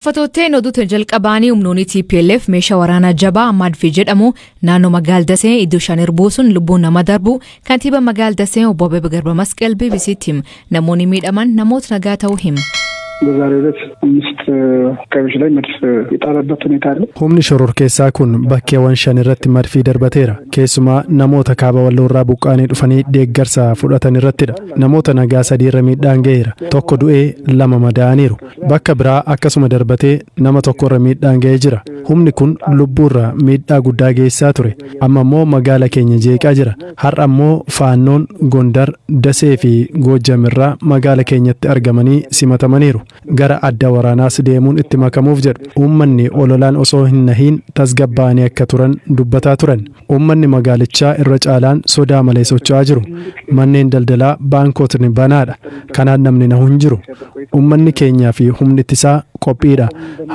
Fatooteen oduutiin jalqabaanii humnoonni TPLF meeshaa waraanaa jabaa Madfi jedhamu naannoo magaal Dasee iddoo shan buusuun lubbuun nama darbu kantiibaa magaal Dasee obbo Abeebee Garba Masqal BBC'tti hima. Namoonni miidhaman namoota nagaa ta'uu hima. በዛሬው ዕለት አምስት አካባቢዎች ላይ መድፍ የጣለበት ሁኔታ አለ። Humni shororkeessaa kun bakkeewwan shan irratti madfii darbateera. Keessumaa namoota kaaba walloorraa buqqaanii dhufanii deeggarsa fudhatan irrattidha. Namoota nagaa sadii irra miidhaan ga'eera. Tokko du'ee lama madaa'aniiru. Bakka biraa akkasuma darbatee nama tokko irra miidhaan ga'ee jira. Humni kun lubbuurra miidhaa guddaa geessaa ture. Amma immoo magaala keenya jeeqaa jira. Har'a immoo Faannoon Gondar, Dasee fi Goojjam irraa magaala keenyatti argamanii simatamaniiru. Gara adda waraanaas deemuun itti makamuuf jedhu. Uummanni ololaan osoo hin nahiin tasgabbaa'anii akka turan dubbataa turan. Uummanni magaalichaa irra caalaan sodaa malee socho'aa jiru. Manneen daldalaa baankotni banaadha. Kanaan namni nahu hin jiru. Uummanni keenyaa fi humni ittisaa qophiidha.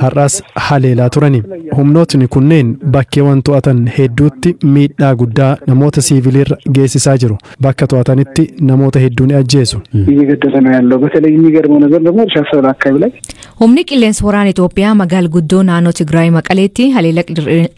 Har'as haleelaa turani. Humnootni kunneen bakkeewwan to'atan hedduutti miidhaa guddaa namoota siviiliirra geessisaa jiru. Bakka to'atanitti namoota hedduu ni ajjeesu. እየገደለ ነው ያለው። በተለይ የሚገርመው ነገር ደግሞ እርሻ ሰብል አካባቢ ላይ Humni qilleensa waraana Itoophiyaa magaala guddoo naannoo Tigraay Maqaleetti haleela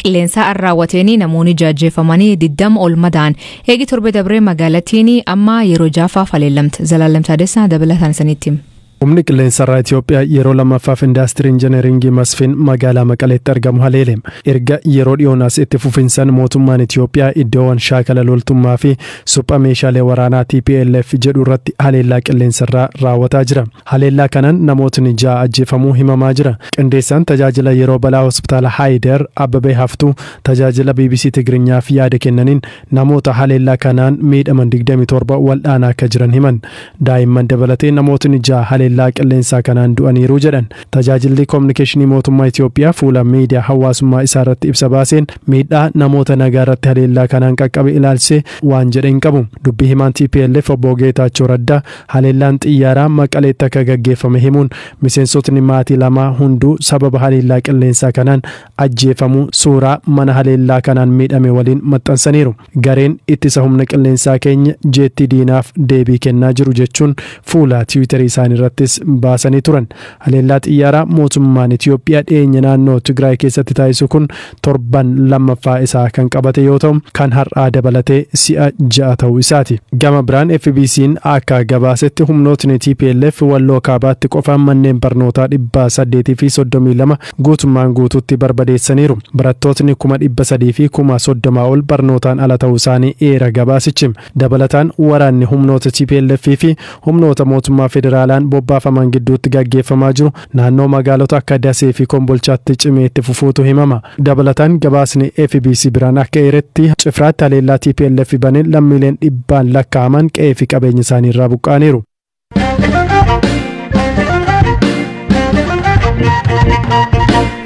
qilleensaa raawwateen namoonni ajjeefamanii 20 ol madaa'an. Eegi torbe dabree magaalattiin amma yeroo jaafaaf haleelamte. Zalaalam Taadessaa dabalataan isinitti hima. Humni qilleensarraa Itoophiyaa yeroo lammaffaaf indaastirii injineringii Masfin magaalaa Maqaleetti argamu haleele. Erga yeroo dhiyoonaas itti fufinsaan mootummaan Itoophiyaa iddoowwan shaakala loltummaa fi supha meeshaalee waraanaa TPLF jedhu irratti haleellaa qilleensarraa raawwataa jira. Haleellaa kanaan namootni ja'a ajjeefamuu himamaa jira. Qindeessaan tajaajila yeroo balaa hospitaala Haayider Abbabee Haftuu tajaajila BBC Tigiriinyaaf yaada kennaniin namoota haleellaa kanaan miidhaman 27 wal'aanaa akka jiran himan. Daa'imman dabalatee namootni ja'a haleellaa qilleensaa kanaan du'aniiru jedhan. Tajaajilli koominikeeshinii mootummaa Itoophiyaa fuula miidiyaa hawaasummaa isaa irratti ibsa baaseen miidhaa namoota nagaa irratti haleellaa kanaan qaqqabe ilaalchisee waan jedhe hin qabu. Dubbii himaan TPLF obbo Geetaachoo Raddaa haleellaan xiyyaaraa Maqaleetti akka gaggeeffame himuun miseensotni maatii lamaa hunduu sababa haleellaa qilleensaa kanaan ajjeefamuu suuraa mana haleellaa kanaan miidhame waliin maxxansaniiru. Gareen ittisa humna qilleensaa keenya jeettii diinaaf deebii kennaa jiru jechuun fuula tiwiitarii isaanii irrattis baasanii turan. Haleellaa xiyyaaraa mootummaan Itoophiyaa dhiyeenya naannoo Tigraay keessatti taasisu kun torban lammaffaa isaa kan qabate yoo ta'u kan har'aa dabalatee si'a ja'a ta'uu isaati. Gama biraan FBC'n akka gabaasetti humnootni TPLF Walloo Kaabaatti qofaan manneen barnootaa 832 guutummaan guutuutti barbadeessaniiru. Barattootni 330,000 ol barnootaan ala ta'uu isaanii eera gabaasichi. Dabalataan waraanni humnoota TPLF fi humnoota mootummaa federaalaan bobbaafaman gidduutti gaggeeffamaa jiru naannoo magaalota akka Dasee fi Kombolchaatti cimee itti fufuutu himama. Dabalataan gabaasni FBC biraan akka eeretti Cifraatti haleellaa TPLF baneen lammiileen dhibbaan lakkaa'aman qe'ee fi qabeenya isaanii irraa buqqa'aniiru.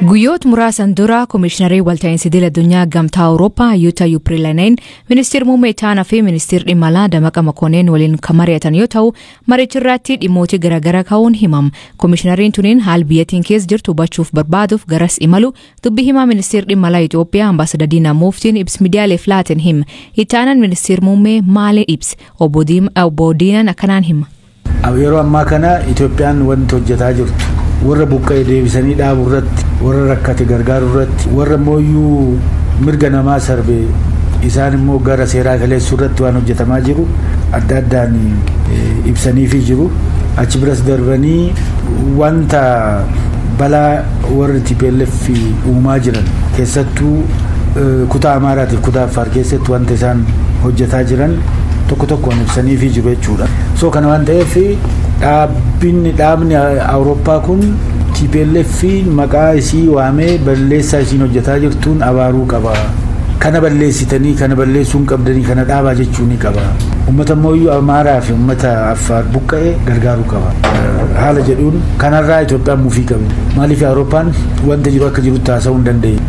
Guyyoota muraasan dura Koomishiinarii Walta'iinsa Idil Addunyaa Gamtaa Awurooppaa Yuuta Yuupirilaneen Ministeera Muummee Itaanaa fi Ministeera Dhimma Alaa Dammaqaa Makoonneen waliin kan mari'atan yoo ta'u, maricha irratti dhimmoota garaagaraa ka'uun himama. Koomishinariin tuniin haala biyyattiin keessa jirtu hubachuuf barbaaduuf garas imalu dubbii himaa Ministeera Dhimma Alaa Itoophiyaa Ambaasadar Diinaa Muftiin ibsa miidiyaaleef laateen hima. Itaanaan Ministeera Muummee maali ibse? Obbo Diinaan akkanaan hima. Yeroo ammaa kana Itoophiyaan wanti hojjetaa jirtu warra buqqa'e deebisanii dhaabuu irratti, warra rakkate gargaaruu irratti, warra mooyyuu mirga namaa sarbe isaan immoo gara seeraa galeessuu irratti waan hojjetamaa jiru adda addaan ibsaniifii jiru. Achi biras darbanii wanta balaa warri TPLF uumaa jiran keessattuu kutaa Amaaraatiif kutaa Affaar keessatti wanta isaan hojjetaa jiran tokko tokkoon ibsaniifii jiru jechuudha. So kana waan ta'eef dhaabbinni dhaabni Awurooppaa kun TPLF maqaa isii waamee balleessaa isiin hojjetaa jirtuun abaaruu qaba. Kana balleessitanii kana balleessuu hin qabdanii kana dhaabaa jechuu ni qaba. Uummata mooyyuu Amaaraa fi uummata Affaar buqqa'e gargaaruu qaba. Haala jedhuun kanarraa Itoophiyaan mufii qabdi. Maaliif Awurooppaan wanta jiru akka jirutti haasa'uu hin dandeenye.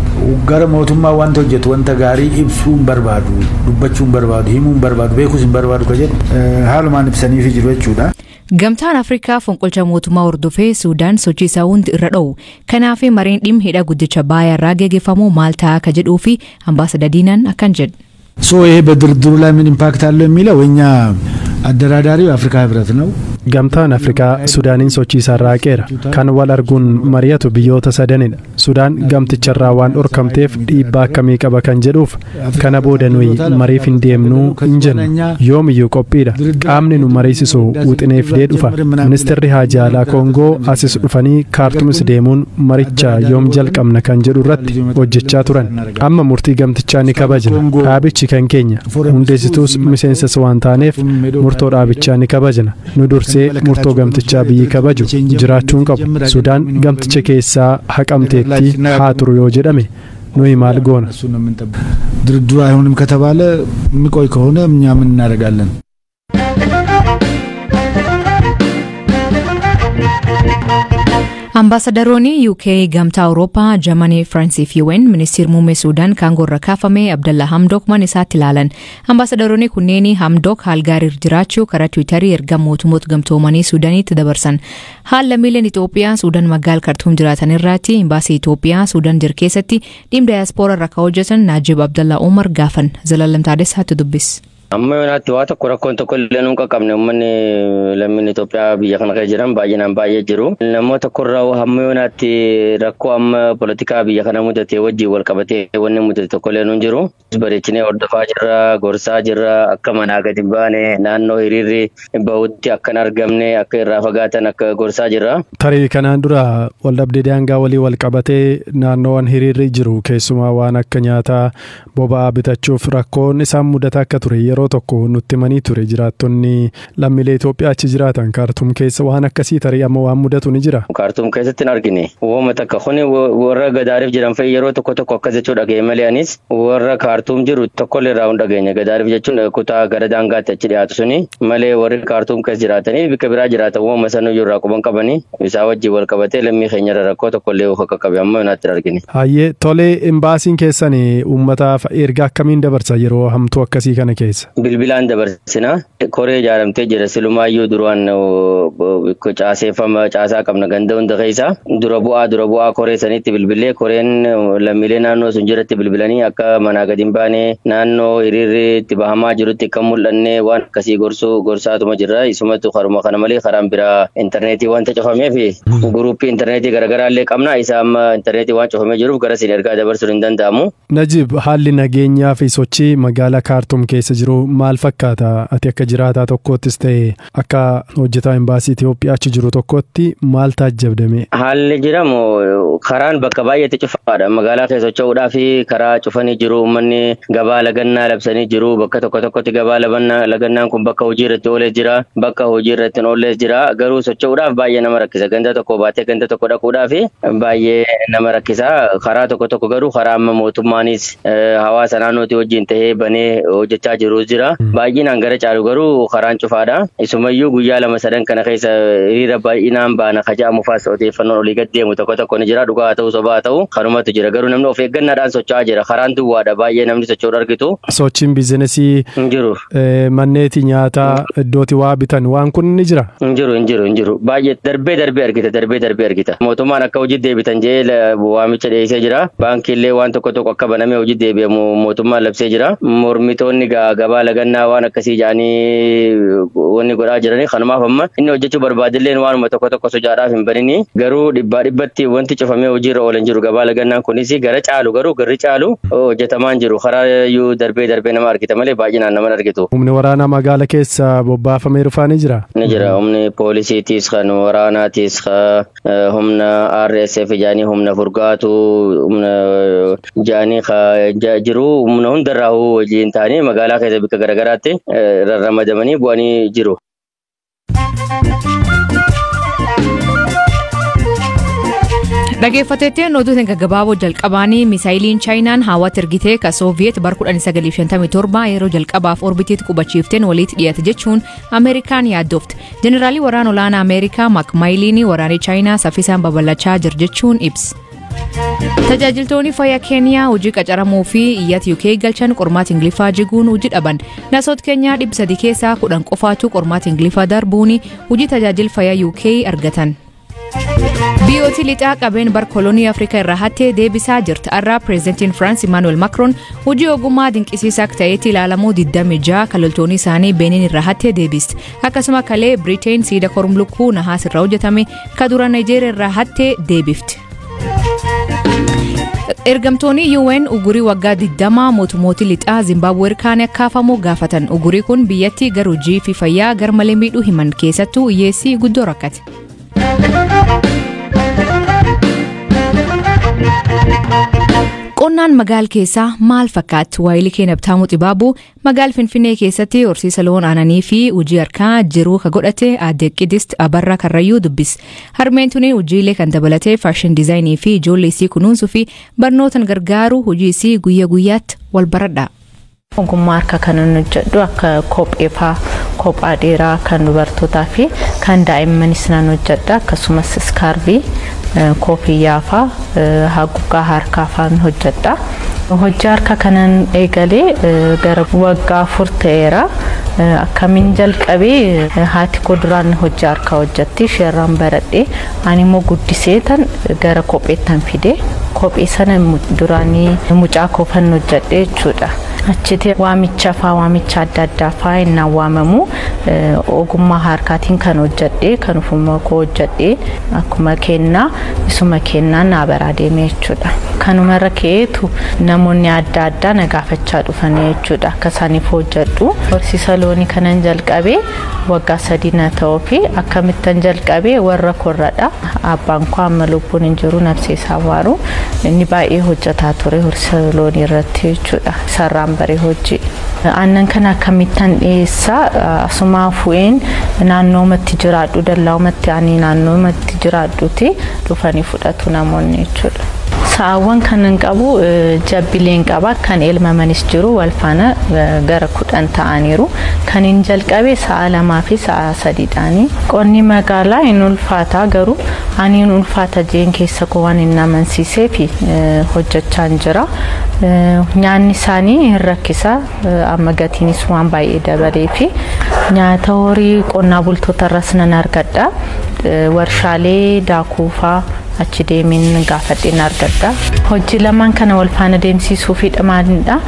Gara mootummaa wanta hojjetu wanta gaarii ibsuu hin barbaadu, dubbachuu hin barbaadu, himuu hin barbaadu, beekuus hin barbaadu ka jedhu haalumaan ibsaniifi jiru jechuudha. Gamtaan Afrikaa fonqolcha mootummaa hordofee Suudaan sochii isaa hundi irra dho'u. Kanaaf mariin dhimma hidha guddicha Abbayyaa irraa geggeeffamu maal ta'a akka jedhuu fi Ambaasadar Diinaan akkan jedhu. ሶ ይሄ በድርድሩ ላይ ምን ኢምፓክት አለው የሚለው እኛ አደራዳሪው የአፍሪካ ህብረት ነው። Gamtaan Afrikaa Sudaaniin sochii isaarraa haqeera. Kan wal arguun mari'atu biyyoota sadanidha. Sudaan gamticharraa waan dhorkamteef dhiibbaa akkamii qaba kan jedhuuf kana booda nuyi mariif hin deemnuu hin jennu. Yoomiyyuu qophiidha. Qaamni nu mariisisu wixinee fidee dhufa. Ministeerri Haajaa Alaa Koongoo asis dhufanii Kaartumis deemuun maricha yoom jalqabna kan jedhu irratti hojjechaa turan. Amma murtii gamtichaa ni kabajna. Dhaabichi kan keenya. Hundeessituus miseensas waan taaneef murtoo dhaabichaa ni kabajna. Nu dursee murtoo gamtichaa biyyi kabaju jiraachuun qabu. Sudaan gamticha keessaa haqamteetti haa turu yoo jedhame nuyi maal goona? ድርድሩ አይሆንም ከተባለ የሚቆይ ከሆነ እኛ ምን እናደርጋለን? Ambaasaddaroonni UK, Gamtaa Awurooppaa, Jarmanii, Firaansii fi UN ministeerri muummee Suudaan kaangoorra kaafame Abdallaa Hamdook mana isaatti ilaalan. Ambaasaddaroonni kunneen Hamdook haal gaarii jiraachuu karaa Tiwiitarii erga mootummoota gamtoomanii Suudaanitti dabarsan. Haala lammiileen Itoophiyaa Suudaan magaala Kartuum jiraatan irratti imbaasii Itoophiyaa Suudaan jiru keessatti dhimma daayaaspoora irra kan hojjetan Naajib Abdallaa Umar gaafan. Zalaalam Taadessaatti dubbis. Amma yoonaatti waa tokko rakkoon tokko illee nuun qaqqabne. Uummanni lammiin Itoophiyaa biyya kana keessa jiran baay'inaan baay'ee jiru. Namoota tokkorraa hamma yoonaatti rakkoo amma poolitikaa biyya kana mudate wajjin wal qabatee wanni mudate tokko illee nuun jiru. Bareechinee hordofaa jirra, gorsaa jirra, akka manaa gadi hin baane, naannoo hiriirri bahutti akka hin argamne, akka irraa fagaatan akka gorsaa jirra. Tarii kanaan dura waldhabdee daangaa walii wal qabatee naannoowwan hiriirri jiru keessumaa waan akka nyaataa boba'aa bitachuuf rakkoon isaan mudataa akka ture yeroo tokko nutti himanii ture jiraattonni lammiilee Itoophiyaa achi jiraatan Kaartuum keessa waan akkasii tarii amma waan mudatu ni jira. Kaartuum keessatti hin argine. Uumama takka kuni warra Gadaariif jiran fa'i yeroo tokko tokko akkas jechuu dhaga'e malee anis warra Kaartuum jiru tokkollee irraa hin dhageenye. Gadaariif jechuun kutaa gara daangaatti achi dhiyaatu suni malee warri Kaartuum keessa jiraatanii bakka biraa jiraatan uumama sanuyyuu irraa quban qabanii isaa wajjin wal qabatee lammii keenya irra rakkoo tokkollee akka qabe amma naatti hin argine. Hayyee, tolee, imbaasiin keessan uummataaf ergaa akkamiin dabarsa yeroo hamtuu akkasii kana keessa? Bilbilaan dabarsina. Koree ijaaramtee jira. Silumaayyuu duraan caaseeffama caasaa qabna ganda hunda keessa. Dura bu'aa koree sanitti bilbilee koreen lammiilee naannoo sun jiratti bilbilanii akka manaa gadi hin baane, naannoo hiriirri itti bahamaa jirutti akka mul'anne waan akkasii gorsuu gorsaatuma jirra. Isumatu karuma kana malee karaan biraa intarneetii wanta cufameef guruppii intarneetii garaagaraa illee qabna. Isa amma intarneetii waan cufamee jiruuf gara siin ergaa dabarsuun hin danda'amu. Najib, haalli nageenyaa fi sochii magaalaa Kaartuum keessa jiru maal fakkaata? Ati akka jiraataa tokkoottis ta'e akka hojjetaa imbaasii Itoophiyaa achi jiru tokkotti maal taajjabdame? Haalli jiramu karaan bakka baay'eetti cufaadha. Magaalaa keessa socho'uudhaa fi karaa cufanii jiru. Uummanni gabaa lagannaa labsanii jiru. Bakka tokko tokkotti gabaa lagannaan kun bakka hojii irratti oolee jira. Bakka hojii irratti hin oolles jira. Garuu socho'uudhaaf baay'ee nama rakkisa. Ganda tokko baatee ganda tokko dhaquudhaaf baay'ee nama rakkisa. Karaa tokko tokko garuu karaa amma mootummaanis hawaasa naannootii wajjin ta'ee banee hojjechaa jirus jira. Baay'inaan gara caalu garuu karaan cufaadha. Isumayyuu guyyaa 2 3 kana keessa hiriira baay'inaan baana kaja'amu faas odeeffannoon olii gad deemu tokko tokko ni jira. Dhugaa haa ta'u, sobaa haa ta'u kanumatu jira. Garuu namni of eeggannaadhaan socho'aa jira. Karaan duwwaadha, baay'ee namni socho'uu argitu. Sochiin biizinesii Hin jiru. Manneeti nyaataa, iddooti waa bitan, waan kun ni jira? Hin jiru, hin jiru, hin jiru. Baay'ee darbee darbee argita, darbee darbee argita. Mootummaan akka hojii deebitan jedhee waamicha dhiyeessee jira. Baankiillee waan tokko tokko akka banamee hojii deebi'amu mootummaan labsee jira. Mormitoonni gabaa lagannaa waan akkasii jedhanii wanni godhaa jiranii kanumaaf amma inni hojjechuu barbaadilleen waanuma tokko tokko sojaadhaaf hin banini. Garuu dhibbaa dhibbatti wanti cufamee hojiirra oolan jiru. Gabaa lagannaan kunis gara caalu garuu garri caalu hojjetamaa hin jiru. Karaa iyyuu darbee darbee nama argita malee baay'inaan nama argitu. Humni waraanaa magaala keessa bobbaafamee dhufaa ni jira? Ni jira. Humni poolisiitis, kan waraanaatis, humna RSF jedhanii, humna furgaatu humna jedhanii jiru, humna hundarraa wajjin ta'anii magaalaa keessa bakka garaagaraatti rarramadamanii bu'anii jiru. Dhaggeeffattoonni, oduu gaggabaaboo jalqabaanii misaayiliin Chaayinaan haawaatti ergitee ka Sooviyeet bara 1957 yeroo jalqabaaf orbitiitti qubachiifteen walitti dhiyaate jechuun Ameerikaan yaaddofte. Jeneraalii waraana olaanaa Ameerikaa Maak Maayiliin waraanni Chaayinaa saffisaan babal'achaa jira jechuun ibsa. Tajaajiltoonni fayyaa Keeniyaa hojii qacaramuu fi iyyata UK galchan qormaata Ingiliffaa jiguun hojii dhaban. Nasoota Keenyaa 300 keessaa 10 qofaatu qormaata Ingiliffaa darbuun hojii tajaajila fayyaa UK argatan. Biyyooti lixaa qabeen bar kolonii Afrikaa irraa hattee deebisaa jirti. Har'a pireezidantiin Firaans Imaanuweel Maakroon hojii ogummaa dinqisiisaa akka ta'etti ilaalamuu 26 kan loltoonni isaanii Beeniin irraa hattee deebisti. Akkasuma kalee Biriteen siida kormlukkuu nahaas irraa hojjetame kan dura Naayijeeriyaa irraa hattee deebifti. Ergamtoonni UN ugurii waggaa 20 mootummoota lixaa Zimbaabuwee kaan akka gaafatan. Ugurii kun biyyatti gara hojii fi fayyaa garmalee miidhuu himan keessattuu hiyyeessii guddoo rakkate. Qonnaan magaal keessaa maal fakkaatti? Waayilii keenya Abtaamuu Xibaabuu magaal Finfinnee keessatti horsiisa loon aananii fi hojii harkaa jiruu ka godhate aadde Qidist Abarraa Karrayyuu dubbis. Harmeen tuni hojiilee kan dabalatee faashin diizaayinii fi ijoollee isii kunuunsuu fi barnootaan gargaaru hojii isii guyyaa guyyaatti wal baradha. Ogummaa harkaa kan inni hojjedhu akka kophee fa'aa, kophaa dheeraa kan dubartootaa fi kan daa'immanis nan hojjedha. Akkasumas iskaarbii, koofiyyaa fa'aa, haguuggaa harkaa fa'aan hojjedha. Hojii harkaa kanan eegalee gara waggaa 4 ta'eera. Akkamiin jalqabee haati koo duraan hojii harkaa hojjetti isheerraan baradhee ani immoo guddisee tan gara kopheettan fide. Kophee sana duraanii mucaa koofan hojjedhe jechuudha. Achitti waamicha fa'aa waamicha adda addaa fa'aa innaan waamamu ogummaa harkaatiin kan hojjedhe kan ofuma koo hojjedhe akkuma kennaa isuma kennaa naa baraa deeme jechuudha. Kanumarra ka'eetu namoonni adda addaa na gaafachaa dhufanii jechuudha akka isaaniif hojjedhu. Horsiisa loonii kanan jalqabee waggaa 3 na ta'uu fi akkamittan jalqabee warra korradha. Abbaan koo amma lubbuun hin jiru nafsee isaa waaru inni baay'ee hojjetaa ture horsiisa loonii irratti jechuudha. Sarraan baree hojii. Aannan kana akkamittan dhiyeessaa asumaa fu'een naannoomatti jiraadhu dallaa'umatti ani naannoomatti jiraadhuti dhufanii fudhatu namoonni jechuudha. Sa'aawwan kanan qabu jabbileen qaba kan elmamanis jiru wal faana gara 10 ta'aniiru. Kan hin jalqabe sa'a 2 fi sa'a 3dhaani. Qonni magaalaa hin ulfaata garuu ani hin ulfaata jeen keessa koo waan hin amansiisee fi hojjechaa jira. Nyaanni isaanii hin rakkisa amma gatiinis waan baay'ee dabalee fi nyaata horii qonnaa bultoota irras nan argadha. Warshaalee daakuu fa'aa achi deemeen gaafadheen argadha. Hojii lamaan kana wal faana deemsisuu fi maalidha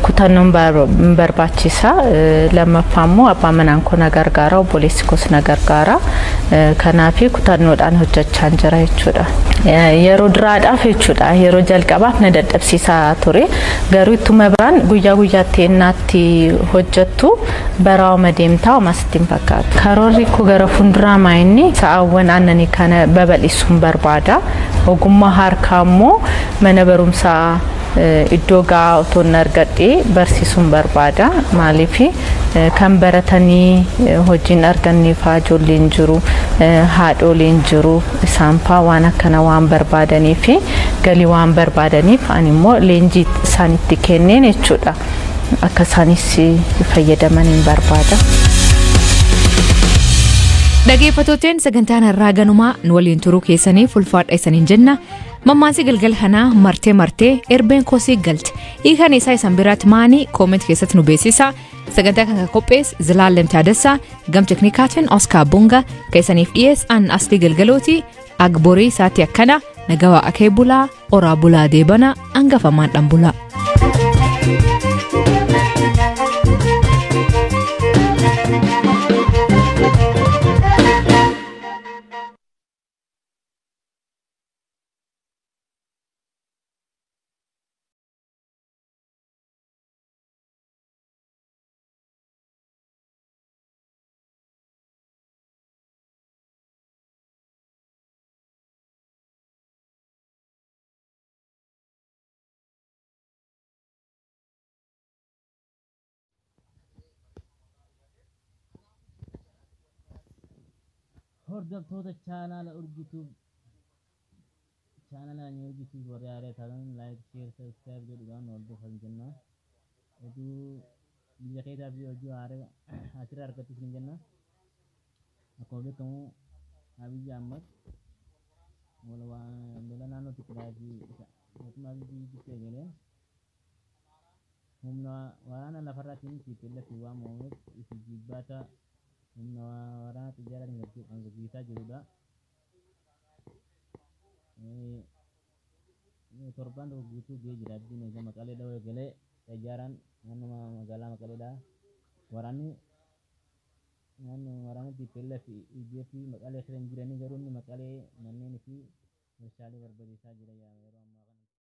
kutannoon barbaachisa. Lammaffaa immoo abbaan manaan koo na gargaara obboleessi koos na gargaara. Kanaaf kutannoodhaan hojjechaa jira jechuudha. Yeroo duraadhaaf jechuudha yeroo jalqabaaf na dadhabsiisaa ture garuu ittuma biraan guyyaa guyyaatti ennaatti hojjettu baraawuma deemtaa homaa sitti hin fakkaatu. Karoorri koo gara fuulduraa maayinni sa'aawwan aannanii kana babal'isuun barbaada. Ogummaa harkaa immoo mana barumsaa iddoo gahaa otoo hin argadhee barsiisuun barbaada. Maaliif kan baratanii hojiin arganne fa'aa ijoolleen jiru, haadholiin jiru, isaan fa'aa waan akkana waan barbaadanii fi galii waan barbaadaniif ani immoo leenjii isaanitti kenneen jechuudha. Akka isaanis fayyadaman hin barbaada. Dhaggeeffattooteen sagantaan har'aa ganumaa nu waliin turuu keessaniif ulfaadha isaniin jenna. Mammaansi galgal kanaa martee martee erbeen kosii galte. Hiikan isaa isan biraatti maanii kooment keessatti nu beeksisa. Sagantaa kan qopheesse Zilaalem Taadessaa gam teknikaatiin Oskaar Bunga kan isaniif dhiyeesse an Aslii Galgalooti Agborii isaatti akkana nagawaa akee bulaa oraa bulaa deebana hangafamaan dhan bulaa. Hordoftoota chaanaala Urjituu chaanaala Urjituu warri haaraa ta'an like, share, subscribe godhuudhaan hordofaa jenna. Oduu biyya keessaa fi hojii haaraa asirraa argattu isin jenna. Akkuma beekamu Abiyyi Ahmad lola naannoo Tigraay fi mootummaa Abiyyiitti eegaleen humna waraana lafarraatiin TPLF waan moo'ameef itti jibbaata humna waraana xiyyaaraatiin gaggeessaa jirudha. Torbaan tokko guutuu ga'ee jira. Abdiin egaa Maqalee dhawee galee xayyaaraan naannoo magaalaa Maqaleedha. Waraanni naannoo waraana TPLF fi EDF Maqalee keessa hin jiranii, garuu inni Maqalee manneen fi meeshaalee barbadeessaa jira.